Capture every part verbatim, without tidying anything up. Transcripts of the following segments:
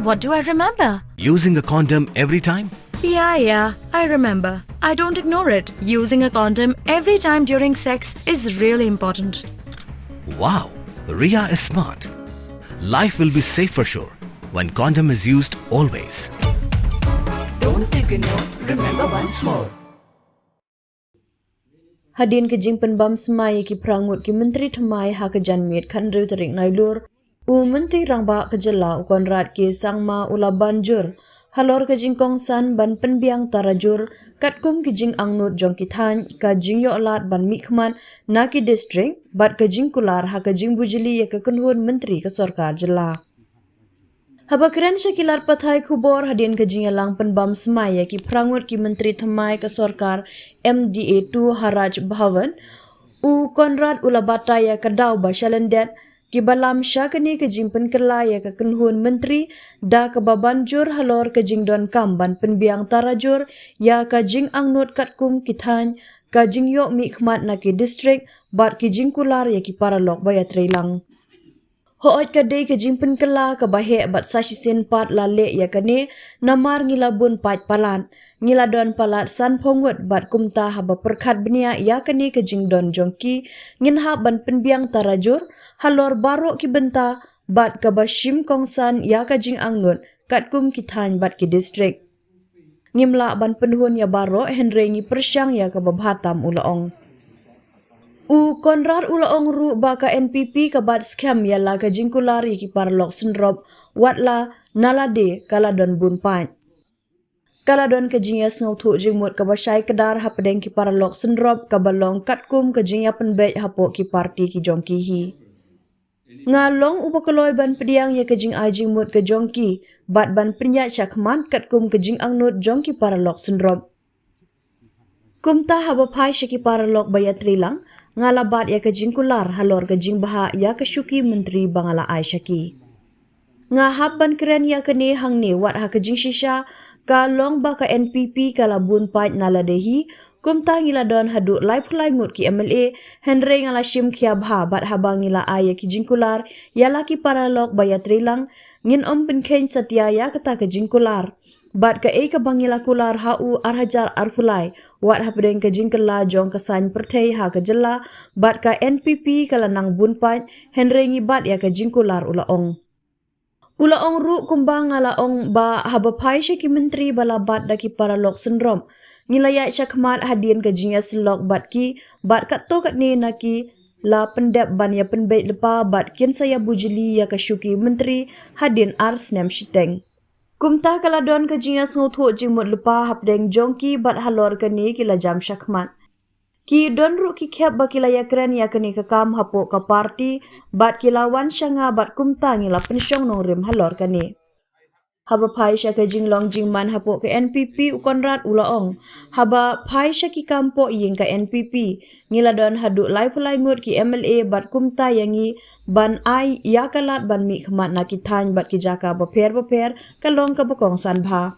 What do I remember? Using a condom every time? Yeah, yeah, I remember. I don't ignore it. Using a condom every time during sex is really important. Wow, Ria is smart. Life will be safe for sure when condom is used always. Don't ignore, remember once more. Hadien ka jingpynbam smai ïa ki phra ngut ki myntri thymmai ha ka janmiet khathynriew tarik Nailur, u Myntri Rangbah ka jylla u Conrad K Sangma u la ban jur halor ka jingkongsan ban pynbiang tarajur katkum ki jingangnud jong ki thaiñ, ka jingïoh lad ban mihkhmat na ki district bad ka jingkular ha ka jingbujli ïa ka kynhun myntri ka sorkar jylla. Haba kren sha ki lad pathai khubor hadien ka jingïalang pynbam smai ïa ki phra ngut ki myntri thymmai ka sorkar M D A two ha Raj Bhavan, u Conrad u la batai ïa ka daw ba shalyndet kiba lam sha kane ka jingpynkylla ïa ka kynhun myntri da kaba ban jur halor ka jingdonkam ban pynbiang tarajur ïa ka jingangnud katkum ki thaiñ, ka jingïoh mihkhmat na ki district bad ki jingkular ïa ki paralok ba ïatreilang. Hooid, ka dei ka jingpynkylla kaba heh bad sa shisien pat la leh ïa kane namar ngi la bun paid palat. Ngi la don palat sanphew ngut bad kumta haba pyrkhat bniah ïa kane ka jingdon jong ki, ngin hap ban pynbiang tarajur halor baroh ki bynta bad kaba shim kongsan ïa ka jingangnud katkum ki thaiñ bad ki district. Ngim lah ban pynhun ïa baroh hynrei ngi pyrshang ïa kaba bha tam, u la ong. U Conrad u la ong ruh ba ka N P P ka bat skhem ïa la ka jingkular ïa ki paralok synrop, wat la na lade ka la don bun paid. Ka la don ka jingïasngewthuh jingmut kaba shai kdar hapdeng ki paralok synrop kaba long katkum ka jingïapynbeit hapoh ki parti ki jong ki hi. Nga long uba kloi ban pdiang ïa ka jingai jingmut ka jong ki bad ban pynïaid shakhmat katkum ka jingangnud jong ki paralok synrop. Kumta haba phai sha ki paralok ba ïatreilang, nga la bat ïa ka jingkular halor ka jingbha ïa ka shuki myntri ba nga la ai sha ki. Nga hap ban kren ïa kane hangne wat ha ka jingshisha, ka long ba ka N P P ka la bun paid na lade hi, kumta ngi la don haduh laiphew lai ngut ki M L A, hynrei nga la shim khia bha bad haba ngi la ai ïa ki jingkular ïa la ki paralok ba ïatreilang, ngin ym pynkheiñ satia ïa kata ka jingkular. Bad kaei kaba ngi la kular ha u ar hajar arphew lai, wat hapdeng ka jingkylla jong ka saiñ pyrthei ha ka jylla, bad ka N P P ka la nang bun paid, hynrei ngi bat ïa ka jingkular, u la ong. U la ong ruh kumba nga la ong ba haba phai sha ki myntri ba la bat da ki paralok synrop, ngi la ïaid shakhmat hadien ka jingïasyllok bad ki, bad katto katne na ki la pyndep ban ïapynbeit lypa bad kin sa ïabujli ïa ka shuki myntri hadien ar snem shiteng. Kumta ka la don ka jingïasngewthuh jingmut lypa hapdeng jong ki bad halor kane ki la jam shakhmat. Ki don ruh ki khep ba ki la ïakren ïa kane ka kam hapoh ka parti bad ki la wan sha nga bad kumta ngi la pynshong nongrim halor kane. Haba phai sha ka jinglong jingman hapoh ka N P P, u Conrad u la ong, haba phai sha ki kam pohïing ka N P P, ngi la don haduh laiphew lai ngut ki M L A bad kumta ïa ngi ban ai ïa ka lad ban mihkhmat na ki thaiñ bad ki jaka bapher bapher ka long kaba kongsan bha.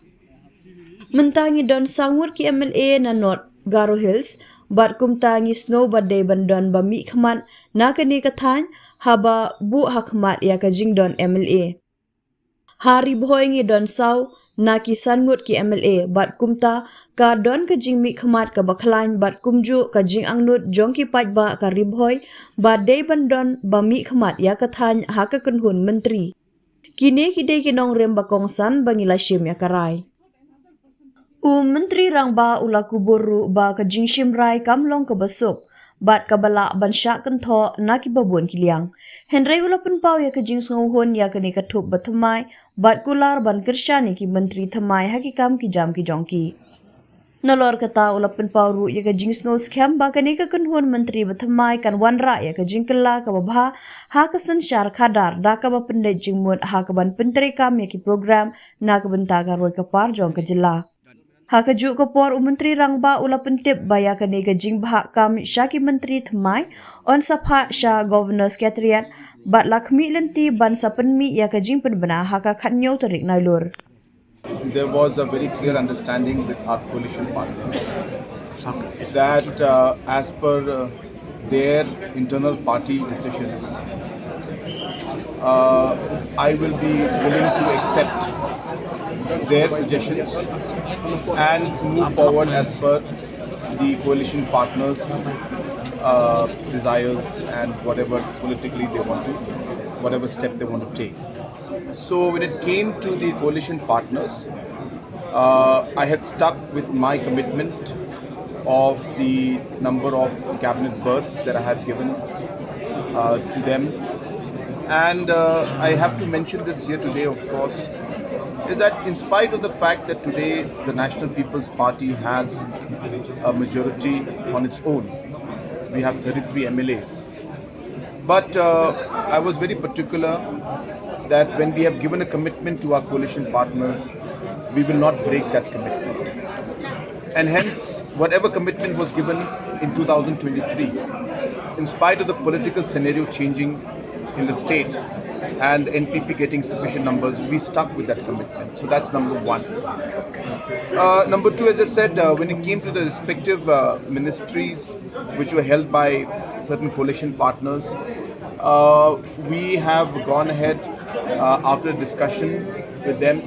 Mynta ngi don saw ngut ki M L A na North Garo Hills, bad kumta ngi sngew ba dei ban don ba mihkhmat na kane ka thaiñ haba buh ha khmat ïa ka jingdon M L A. Ha Ri Bhoi ngi don saw na ki san ngut ki M L A, bad kumta ka don ka jingmihkhmat kaba khlaiñ bad kumjuh ka jingangnud jong ki paidbah ka Ri Bhoi ba dei ban don ba mihkhmat ïa ka thaiñ ha ka kynhun myntri. Kine ki dei ki nongrim ba kongsan ba ngi la shim ïa ka rai. U Myntri Rangbah u la kubur ruh ba ka jingshim rai kam long kaba suk bad kaba lah ban shah kynthoh na kiba bun ki liang. Hynrei u la pynpaw ïa ka jingsngewhun ïa kane ka thup ba thymmai bad kular ban kyrshan ïa ki myntri thymmai ha ki kam ki jam ki jong ki. Nalor kata u la pynpaw ruh ïa ka jingsngew skhem ba kane ka kynhun myntri ba thymmai kan wanrah ïa ka jingkylla kaba bha ha ka synshar khadar da kaba pyndait jingmut ha kaban pyntreikam ïa ki program na ka bynta ka roi ka par jong ka jylla. Ha kajuh ka por u Myntri Rangbah u la pyntip ba ïa kane ka jingbhah kam sha ki myntri thymmai yn sa phah sha Governor Secretariat bad la khmih lynti ban sa pynmih ïa ka jingpynbna ha ka khathynñiew tarik Nailur. There was a very clear understanding with our coalition partners that, uh, as per, uh, their internal party decisions, Uh, I will be willing to accept their suggestions and move forward as per the coalition partners' uh, desires and whatever politically they want to, whatever step they want to take. So when it came to the coalition partners, uh, I had stuck with my commitment of the number of cabinet berths that I had given uh, to them. And uh, I have to mention this here today, of course, is that in spite of the fact that today the National People's Party has a majority on its own, we have thirty-three M L As. But uh, I was very particular that when we have given a commitment to our coalition partners, we will not break that commitment. And hence, whatever commitment was given in two thousand twenty-three, in spite of the political scenario changing in the state and N P P getting sufficient numbers, we stuck with that commitment. So that's number one. Uh, number two, as I said, uh, when it came to the respective uh, ministries which were held by certain coalition partners, uh, we have gone ahead uh, after a discussion with them,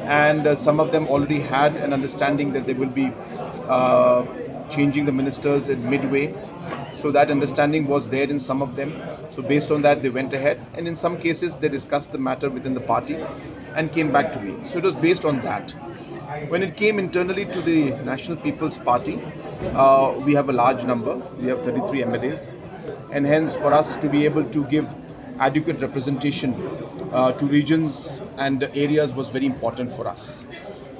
and uh, some of them already had an understanding that they will be uh, changing the ministers in midway. So that understanding was there in some of them. So based on that, they went ahead, and in some cases, they discussed the matter within the party and came back to me. So it was based on that. When it came internally to the National People's Party, uh, we have a large number. We have thirty-three M L As, and hence for us to be able to give adequate representation uh, to regions and areas was very important for us.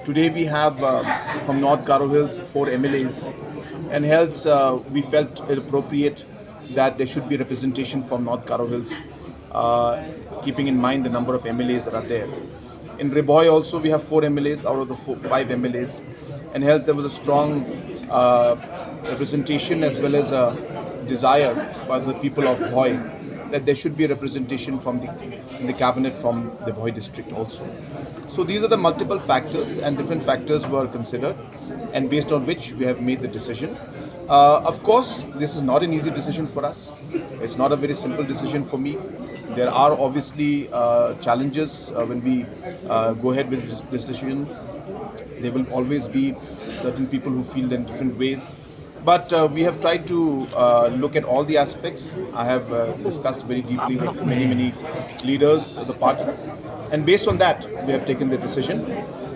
Today we have uh, from North Garo Hills four M L As, and hence uh, we felt it appropriate that there should be representation from North Garo Hills, uh, keeping in mind the number of M L As that are there. In Ri Bhoi also we have four M L As out of the four, five M L As, and hence there was a strong uh, representation as well as a desire by the people of Bhoi that there should be a representation from the, in the cabinet from the Bhoi district also. So these are the multiple factors, and different factors were considered, and based on which we have made the decision. Uh, of course, this is not an easy decision for us. It's not a very simple decision for me. There are obviously uh, challenges uh, when we uh, go ahead with this decision. There will always be certain people who feel in different ways. But uh, we have tried to uh, look at all the aspects. I have uh, discussed very deeply with many, many leaders of the party. And based on that, we have taken the decision.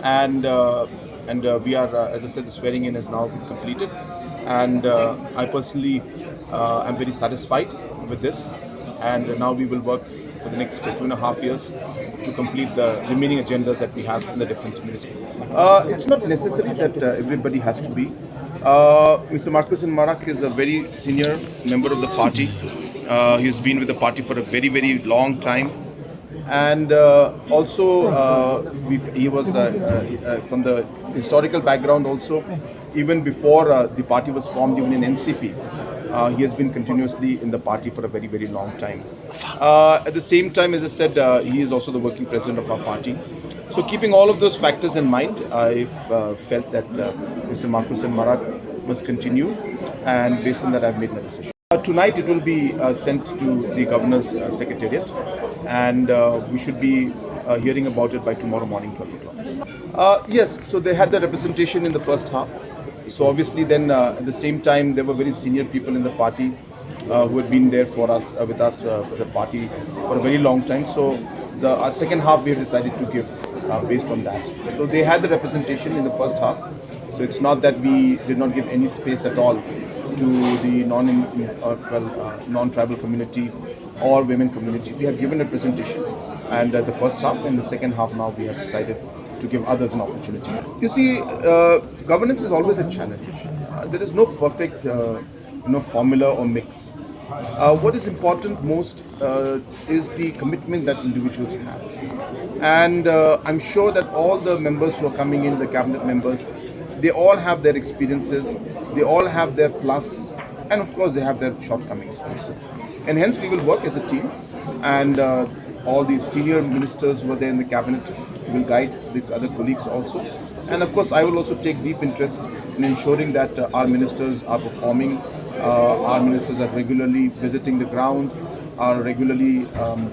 And uh, and uh, we are, uh, as I said, the swearing in has now been completed. And uh, I personally uh, am very satisfied with this. And now we will work for the next uh, two and a half years to complete the remaining agendas that we have in the different ministries. Uh, it's not necessary that uh, everybody has to be. Uh, Mister Marcus N Marak is a very senior member of the party. Uh, he's been with the party for a very, very long time. And uh, also, uh, we, he was uh, uh, uh, from the historical background also. Even before uh, the party was formed, even in N C P, uh, he has been continuously in the party for a very, very long time. Uh, at the same time, as I said, uh, he is also the working president of our party. So, keeping all of those factors in mind, I uh, felt that uh, Mister Marcus N Marak must continue, and based on that, I've made my decision. Uh, tonight, it will be uh, sent to the governor's uh, secretariat, and uh, we should be uh, hearing about it by tomorrow morning, twelve o'clock. Uh, yes, so they had the representation in the first half. So obviously, then uh, at the same time, there were very senior people in the party uh, who had been there for us, uh, with us, uh, for the party for a very long time. So the uh, second half we have decided to give uh, based on that. So they had the representation in the first half. So it's not that we did not give any space at all to the non, uh, well, uh, non-tribal community or women community. We have given representation, and uh, the first half and the second half now we have decided to give others an opportunity. You see, uh, governance is always a challenge. Uh, there is no perfect, uh, you know, formula or mix. Uh, what is important most uh, is the commitment that individuals have. And uh, I'm sure that all the members who are coming in, the cabinet members, they all have their experiences, they all have their plus, and of course, they have their shortcomings also. And hence, we will work as a team, and uh, all these senior ministers who are there in the cabinet will guide the other colleagues also. And of course, I will also take deep interest in ensuring that uh, our ministers are performing, uh, our ministers are regularly visiting the ground, are regularly um,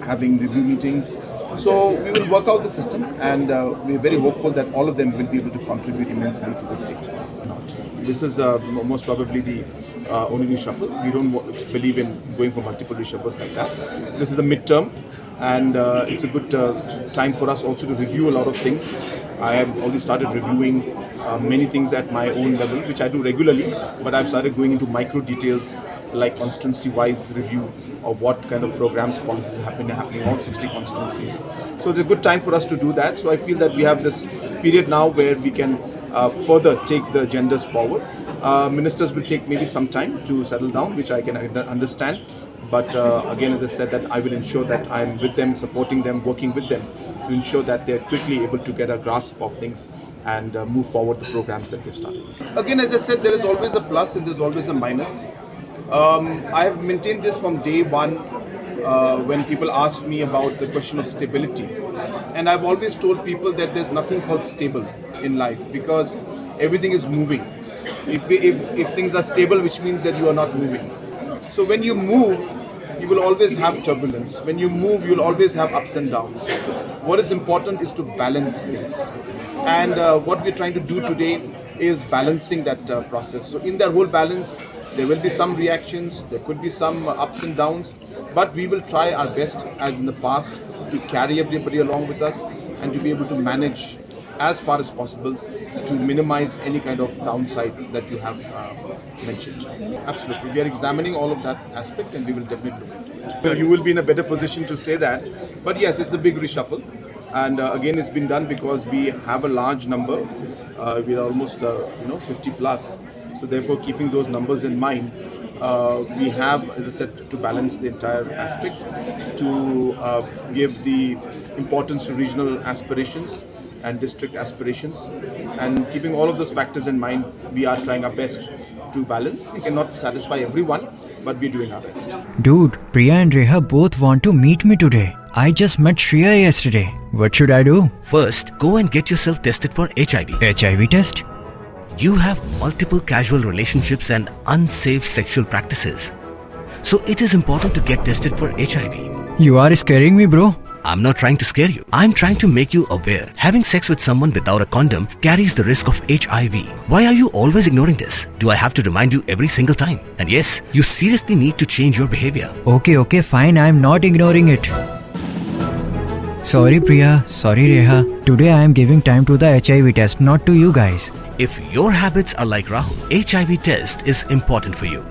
having review meetings. So we will work out the system, and uh, we're very hopeful that all of them will be able to contribute immensely to the state. This is uh, most probably the uh, only reshuffle. We don't wa- believe in going for multiple reshuffles like that. This is the midterm, and uh, it's a good uh, time for us also to review a lot of things. I have already started reviewing uh, many things at my own level, which I do regularly, but I've started going into micro details like constituency-wise review of what kind of programs, policies have been happening in all sixty constituencies. So it's a good time for us to do that. So I feel that we have this period now where we can uh, further take the agendas forward. Uh, ministers will take maybe some time to settle down, which I can un- understand. But uh, again, as I said, that I will ensure that I'm with them, supporting them, working with them to ensure that they're quickly able to get a grasp of things and uh, move forward the programs that we've started. Again, as I said, there is always a plus and there's always a minus. Um, I have maintained this from day one uh, when people asked me about the question of stability. And I've always told people that there's nothing called stable in life because everything is moving. If, if, if things are stable, which means that you are not moving. So when you move, you will always have turbulence. When you move, you'll always have ups and downs. What is important is to balance things. And uh, what we're trying to do today is balancing that uh, process. So in that whole balance, there will be some reactions, there could be some uh, ups and downs, but we will try our best, as in the past, to carry everybody along with us and to be able to manage as far as possible to minimize any kind of downside that you have uh, mentioned. Absolutely. We are examining all of that aspect and we will definitely look into it. You will be in a better position to say that. But yes, it's a big reshuffle. And uh, again, it's been done because we have a large number. Uh, we are almost uh, you know fifty plus. So therefore, keeping those numbers in mind, uh, we have, as I said, to balance the entire aspect, to uh, give the importance to regional aspirations and district aspirations. And keeping all of those factors in mind, we are trying our best to balance. We cannot satisfy everyone, but we're doing our best. Dude, Priya and Reha both want to meet me today. I just met Shreya yesterday. What should I do? First, go and get yourself tested for H I V. H I V test? You have multiple casual relationships and unsafe sexual practices. So it is important to get tested for H I V. You are scaring me, bro. I'm not trying to scare you. I'm trying to make you aware. Having sex with someone without a condom carries the risk of H I V. Why are you always ignoring this? Do I have to remind you every single time? And yes, you seriously need to change your behavior. Okay, okay, fine. I am not ignoring it. Sorry, Priya. Sorry, Reha. Today I am giving time to the H I V test, not to you guys. If your habits are like Rahul, H I V test is important for you.